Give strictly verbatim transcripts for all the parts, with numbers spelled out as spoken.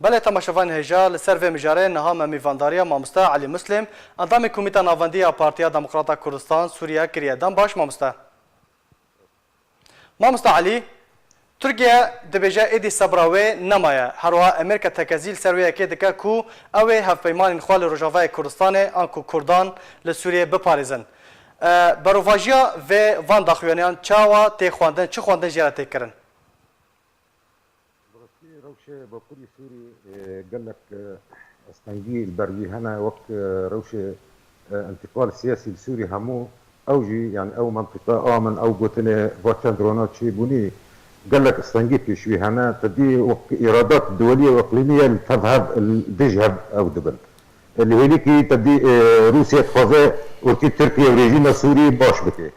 Belê temaşevanên hêja, li ser vê mijarê niha me mîvandariya mamoste Elî Muslim, endamê Komîta Navendî ya Partiya Demokrata Kurdistan Sûriye kiriye. Dem baş mamoste. Mamoste Elî, Tirkiye dibêje êdî sebra wê nemaye. Her wiha Amerîka tekezî li ser wê yekê dike ku ew ê hevpeymanên xwe li Rojavayê Kurdistanê anku Kurdan li Sûriyê biparêzin. E, berovajiya vê van daxuyaniyan çawa tê xwendin, çi xwendin jê re tê kirin? Bi rastî rewşê Bakurê Sûrî, e, gelek, e, astengî li ber wî hene, wek, e, rewşê, e, întiqal siyasî li Sûrî hemû, ew jî, yani ew mentiqa a min, ew gotinê va çend rona çêbûnî, gelek astengî pêş wî hene, te dî wek îradat duwelî û iqlîmî ye li tev hev, li dij hev ew dibin. Li hêlîkî te dî, e, Rûsya dixwaze wekî Tirkiye û rejîma Sûrî baş bike.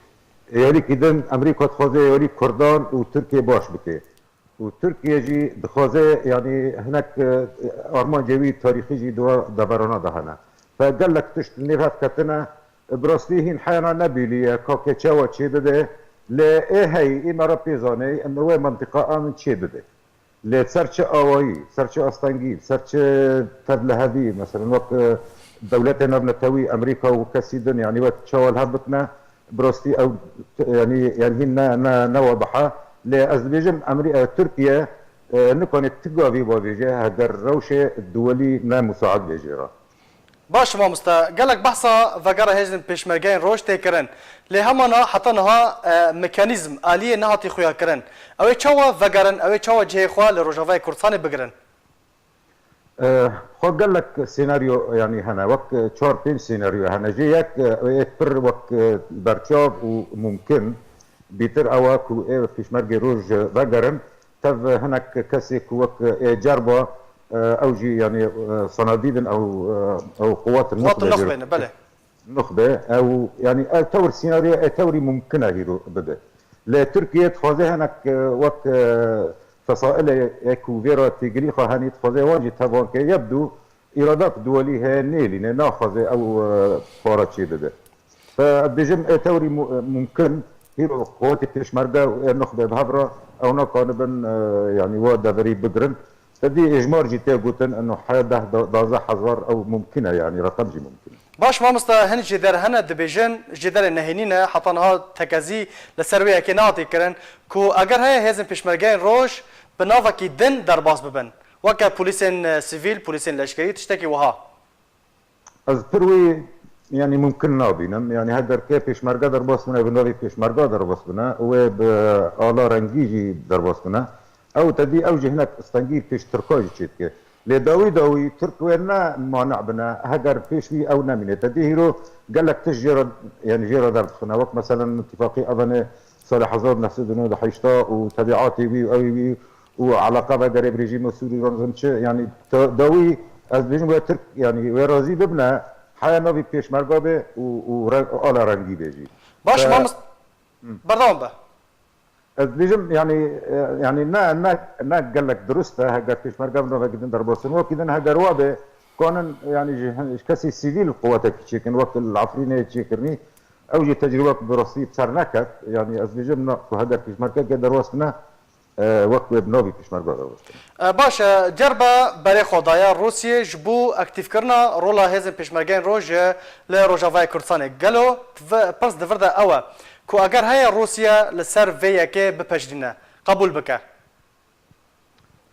Êwarîkî din Amerîka dixwaze êwarî Kurdan û Tirkiyê baş bike. Û Tirkiye jî dixwaze, yanî hinek, e, armancê wî tarîxî jî di we deverana de hene. Fe gelek tişt li nêv hev ketine, bi rastî hîn heyana nebîlî ye, ka ke çawa çê bibe, lê ê heyî, ê me re pê zanê, em wê mentiqa a min çê bibe. Lê ser çi awayî, ser çi astengî, ser çi tevlihevî, meselen wek, e, dewletê navnetewî, Amerîka û kesî din, yanî wek çawa li hev bikine, bi rastî ew, yanî, yanî hîn ne, ne, ne wadiha. Lê ez dibêjim, Amerî-, e, Tirkiye, e, nikane ti gavî bavêje, heger rewşê duwelî ne musaid bê jê re. Baş mamoste, gelek behsa vegera hêzên pêşmergeyên roj tê kirin. Lê hemana heta niha, e, mekanîzm, aliyê nehatî xuya kirin. Ew ê çawa vegerin, ew ê çawa cihê xwe li Rojavayê Kurdistanê bigirin? E, xwe gelek senaryo, yanî hene, wek, e, çar pênc senaryo hene. Jê yek, e, ê pir wek, e, berçav û mumkin, bîtir ew e ku ê pêşmergê roj vegerin, tev hinek kesê ku wek ê cerba, e, ew jî, yanî, e, sanadî bin ew, e, ew quwat Quwat nuxbe nuxbe jî ne, belê. Nuxbe, ew, yanî ew tewr senaryo, e, tewrî mumkin e hîro bibe. Lê Tirkiye dixwaze hinek, e, wek, e, fesailê ku vê re têgilî xwe henî dixwaze wan jî tevan ke yebdû îradat duwelî heye nêlîne, naxwaze ew, e, para çê bibe. Fe ez bêjim, ê tewrî mu-, mumkin, hîro quwetê pêşmerge û ê nuxbe bi hev re ew nakanibin, e, yanî wa deverî bigirin. Te dî êjmar jî tê gotin, ino heya deh, da-, dazdeh hezar ew mumkin e, yanî reqem jî mumkin e. Baş mamoste, hin jêder hene dibêjin, jêderê nehênî ne, heta niha tekezî li ser wê yekê nehatî kirin, ku eger heye hêzên pêşmergeyên roj bi navekî din derbas bibin, weke polîsên, e, sivîl, polîsên leşkerî, tiştekî wiha. Ez pir wî, yanî mumkin nabînim. Yanî heger ke pêşmerge derbas bûne, bi navê pêşmerga derbas bûne, wê bi ala rengî jî derbas bûne. Ew te dî ew jî hinek stengî pêş Tirka jî çêdike. Lê dawî dawî Tirk wê ne mani'bine, heger pêş wî ew nemîne. Te dî hîro gelek tişt jê re, yanî jê re derdixine. Wek meselen Îtîfaqî Evenê salê hezar neh sed û nod û heşta û tebîatê wî û ewî wî û eleqa vegerê bi rejîma Sûrî re nizim çi, yanî da-, dawî ez dibêjim wê Tirk, yanî wê razî bibine, heya navî pêşmerga be û, û re-, ala rengî be jî. Baş, Te- mamost-, Hı. Berdewam be. Ez dibêjim, yanî, e, yanî ne, ne, ne gelek dirust e, heger pêşmerge bi navekî din derbas bin, wekî din heger wa be, kanin, yanî ji, ji kesî sivîl quwetekî çêkin, wek li Efrînê çêkirinî, ew jî tecrûbek bi rastî ser neket. Yanî ez dibêjim na, ku heger pêşmergeke derbas bine, e, wek wê bi navî pêşmerga derbas bine. E, baş e, cerba berê xwe daye Rûsiyê ji bo aktîfkirina rola hêzên pêşmergeyên roj li Rojavayê Kurdistanê. Gelo ve-, pirs di vir de ew e ku eger heye Rûsiye li ser vê yekê bipejirîne, qebûl bike?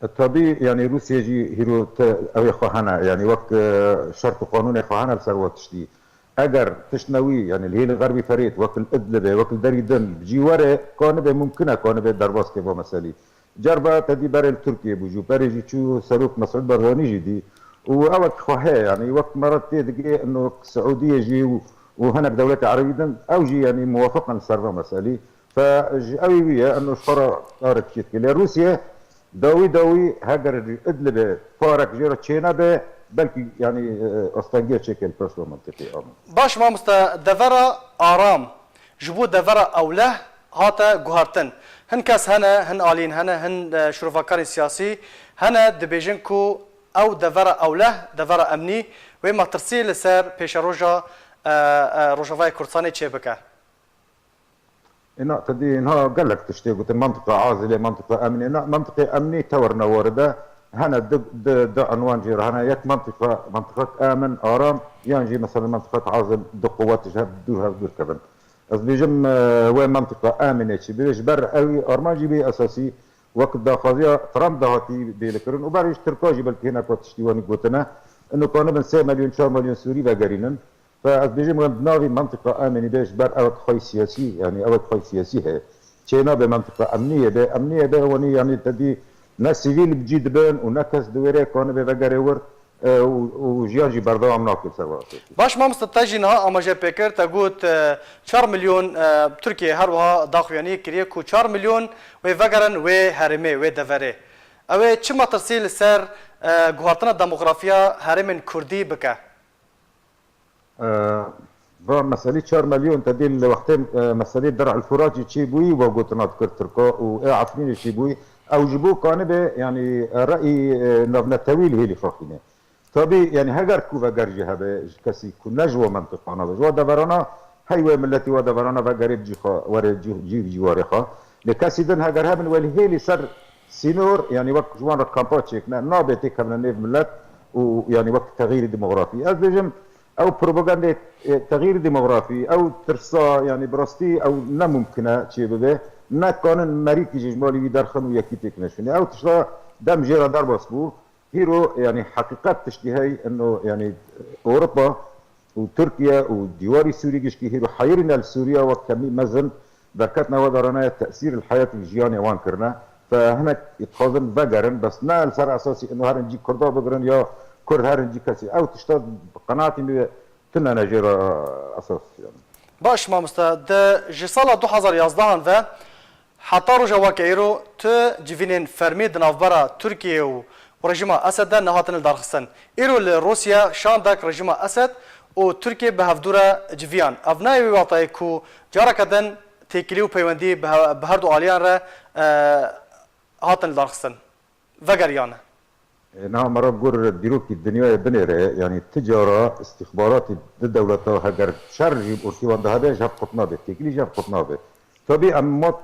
E, tabî, yanî Rûsya jî hîro te-, ew ê xwe hene, yanî wek, e, şert û qanûnê xwe hene li ser we tiştî. Eger tiştine wî, yanî li hêlê Xerbî Ferêt, wek li Idlibê, wek li derî din, bi cî were, kanibe mumkin e, kanibe derbas ke va meselî. Cerba te dî berê li Tirkiyê bû jî, berê jî çû serok Mesûd Barzanî jî dî. Û ewek xwe heye, yanî wek me re tê digê, ino Siûdiyê jî û, û hinek dewletê Erebî din, ew jî, yanî muwafiq in li ser va meselî. Fe ji ewî wî ye, eno ji xwe re karek çê dike. Lê Rûsye dawî dawî heger ji Idlibê karek jê re çênebe, belkî, yanî, e, astengiya çêke li pêş ve mentiqî amin. Baş mamoste, devera aram ji bo devera ewleh hate guhertin. Hin kes hene, hin alîn hene, hin, e, şirovakarên siyasî hene dibêjin ku ew devera ewleh, devera emnî wê metirsî li ser pêşeroja, e, e, Rojavayê Kurdistanê çêbike. Ina te dî niha gelek tiştê gotin, mentiqa azilê, mentiqa emnê. Na, mentiqê emnî tewr newarid e. hene du, du, du unwan jê re hene. Yek mentiqa, mentiqek amin, aram, yan jî mesela mentiqek azim, du quwet ji hev dûr hev dûr kevin. Ez bêjim, e, wê mentiqa aminê çi bê, ji ber ew armancî bê esasî, wek daxwaziya Trump de hatî bêlikirin û berê ji Tirka jî belkî hinek wek tiştî wanî gotine, ino kanibin sê milyon, çar milyon Sûrî vegerînin. Fe ez bêjim, wê bi navî mentiqa aminî bê, ji ber ewek xwey siyasî, yanî ewek xwey siyasî heye. Çê nabe mentiqa emniyê be, emniyê be, wanî yanî te dî ne sivîl bi cî dibin û ne kes di wêrê kanibe vegerê wir, e, û, û jiyan jî berdewam nake ser wê asasî. Baş mamoste, te jî niha amaje pê kir, te got, e, çar milyon, e, Tirkiye her wiha daxuyaniyê kiriye ku çar milyon wê vegerin wê herêmê, wê deverê. Ew ê çi metirsî li ser, e, guhartina demografiya herêmên Kurdî bike? E, va meselî çar milyon te dî li wextê, e, meselî Der'il Furat jî çêbûyî, we gotina dikir Tirka û ê Efrînê çêbûyî. Ew ji bo kanibe, yanî, reyî, e, navnetewî li hêlî xaxîne. Tabî, yanî heger ku veger jî hebe, ji kesî ku ne ji we mentiqana be, ji we deverana, hey wê miletî we deverana vegerê bi cî xwe, were cî, cî, cîwarê xwe. Lê kesî din heger hebin, welî hêlî ser sînor, yanî wek ji wan re kampa çêkine, nabe têkevine nêv milet û yanî wek texîrî demografî. Ez bêjim, ew propagandê, e, texîrî demografî, ew tirsa, yanî bi rastî ew ne mumkin e çêbibe. Ne kanin merîkî jî ji malî wî derxin û yekî têkine şûnê. Ew tişta dem jê re derbas bû. Hîro, yanî heqîqet tiştî hey, ino, yanî Ewropa û Tirkiye û dîwarî Sûrî gişkî hîro heyirîne li Sûriya wek kemî mezin derketine we darane ye tesîr li heyatê jiyanê wan kirine. Fe hinek dixwazin vegerin, bes ne li ser esasî ino herin cî Kurda bigirin ya Kurd herin cî kesî. Ew tişta bi qenaetî min tune ne jê re esas, yanî. Baş mamoste, di ji sala du hazar yazdehan ve heta roja weke îro tu civînên fermî di navbera Tirkiye û rejîma Esed de nehatin lidarxistin. Îro li Rûsya şandek rejîma Esed û Tirkiye bi hevdû re civiyan. Ev nayê wê watayê ku careke din têkilî û peywendî bi he-, bi her du aliyan re, e, hatin lidarxistin. Vegeriyane. E, niha me re gor dîrokî dinyayê binêre, yanî ti cara îstîxbaratî di dewleta heger şer jî ortî wan de hebe, ji hev qut nabe, têkilî ji hev qut nabe. Tabî em mat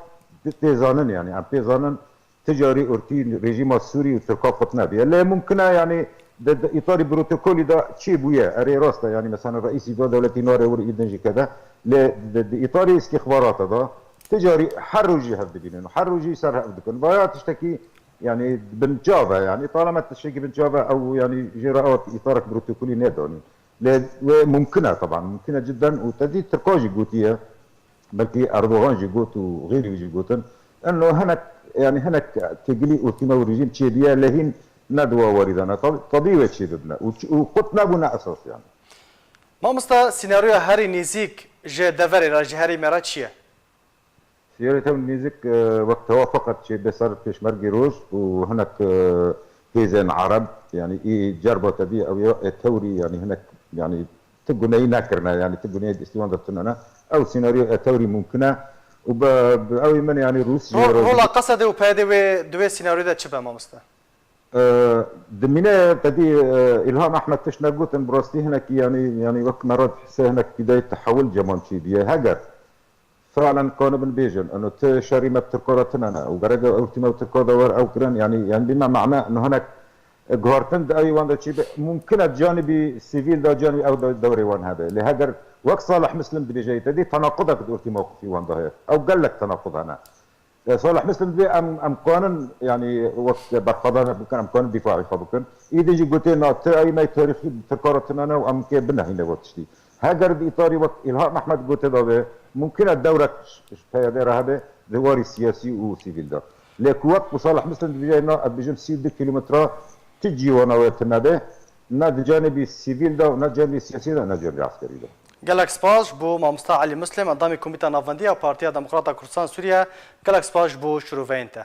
tê zanin, yanî em pê zanin ti carî ortî rejîma Sûrî û Tirka qut nebiye. Lê mumkin e, yanî di, di îtarî protokolî de çê bûye, erê rast e, yanî mesela reîsî da dewletî nare wir îdin jî kede. Lê di, di îtarî îstîxbarata de ti carî her rojî hev dibînin û her rojî ser hev dikin. Vaya tiştekî Yanî binçav e, yanî taleme tiştekî binçav e, ew yanî jê re ew îtarek protokolî nedanîn. Lê wê mumkin e, teban mumkin e cidden û te dî Tirka jî gotiye, belkî Erdogan jî got û xêrî wî jî gotin. Eno hinek, yanî hinek têgilî ortî me û rejîm çêbiye, lê hîn ne di wa warî de ne. Tab-, tabî wê çêbibine û ç-, û qut nebûne esas yanî. Mamosta, senaryoya herî nêzîk ji deverê re, ji herêmê re çi ye? Siyarê tew nêzik, e, wek tewafaqek çêbe ser Pêşmergê Rûs û hinek, e, hêzên Ereb, yanî î cerba te dî ew ya, e, tewrî, yanî hinek, yanî ti guneyî nekirine, yanî ti guneyî destî wan de tune ne. Ew senaryo, e, tewrî mumkin e û bi, bi ew min, yanî Rûsya Ro-, re rola Qesedê û PYDê wê, di wê senaryoyê de çi be, mamoste? E, dimîne te dî, e, Îlham Ehmed tişt negotin, bi rastî hinekî, yanî, yanî wek me re dihise hinek pîdayê tehewil ceman çêbiye. Heger Fiilen kanibin bêjin, eno ti şerî me bi Tirka re tune ne û gerek e ew tîme û Tirka de wer ew kirin, yanî, yanî bîme mane, eno hinek guhartin di ewî wan de çî be, mumkin e canibî sivîl de, canibî ew de dewrê wan hebe. Lê heger wek Salih Muslim dibêje, te dî tenaqudek di ortî mewqifî wan de heye. Ew gelek tenaqud hene. E, Salih Muslim dibê em, em kanin, yanî wek berxwedanek bikin, em kanin dîfaî xwe bikin. Îdî jî gotê na, ti ewî me tarîxî bi Tirka re tune ne û em kê binehîne we tiştî. Heger di îtarî wek Îlham Ehmed gote de be, mumkin e dewrek ji P Y D re hebe di warî siyasî û sivîl de. Lê ku wek ku Salih Muslim dibêje, na, ez dibêjim sî û du kîlometre ti cîwana wê tune be, ne di canibî sivîl de û ne canibî siyasî de, ne canibî eskerî de. Gelek spas ji bo mamosta Elî Muslim, endamê Komîta Navendî ya Partiya Demokrata Kurdistan Sûriye. Gelek spas ji bo şiroveyên te.